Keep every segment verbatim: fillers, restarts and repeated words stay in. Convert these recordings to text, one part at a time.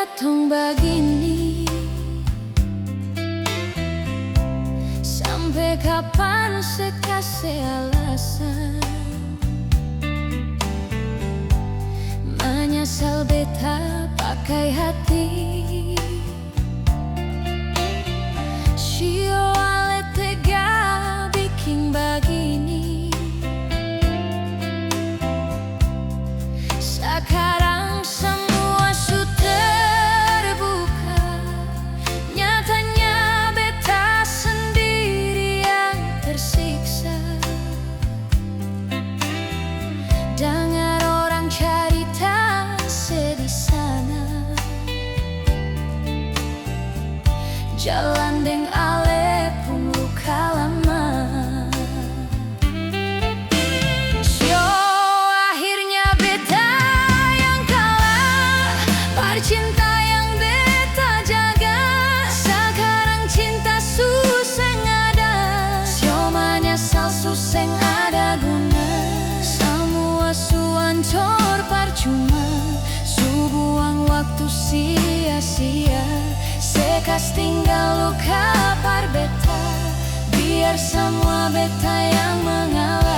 katong bagini, sampe kapan se kase alasan? Manyasal beta pakai hati. Sio ale tega biking bagini. Sakarang samua su terbuka, nyatanya beta sendiri yang tersiksa. Dangar orang carita se di sana, jalan deng ale pung luka lama. Sio, akhirnya beta yang kalah, par cinta yang beta jaga. Sakarang cinta su seng ada, sio manyasal su seng ada guna. Samua su ancor parcuma, su buang waktu sia-sia, se kas tinggal luka par beta. Biar samua beta yang mengalah.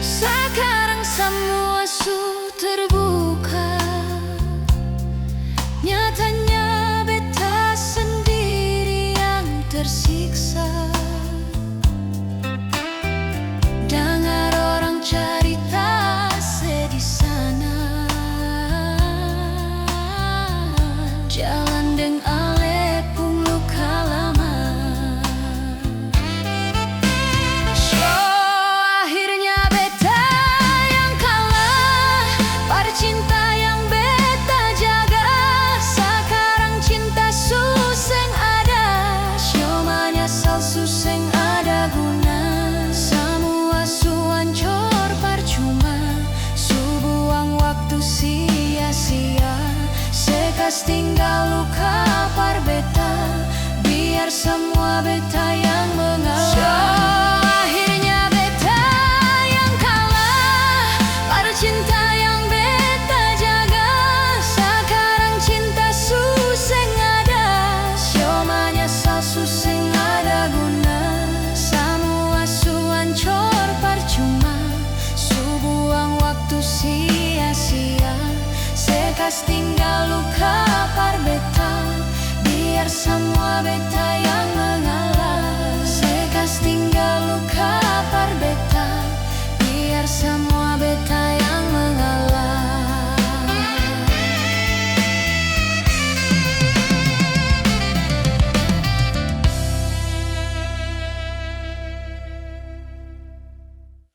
Sakarang samua su terbuka, nyatanya beta sendiri yang tersiksa. Dangar orang carita se di sana, jalan deng ale pung luka lama. Sio, akhirnya beta yang kalah, par cinta yang beta jaga. Sakarang cinta su seng ada, sio manyasal su seng ada guna. Samua su ancor parcuma, su buang waktu sia-sia, se kas tinggal luka par beta. Biar samua beta yang mengalah. Sio, akhirnya beta yang kalah, par cinta yang beta jaga. Sakarang cinta su seng ada, sio manyasal su seng ada guna. Samua su ancor parcuma, su buang waktu sia-sia, se kas tinggal luka par beta. Biar samua beta yang mengalah.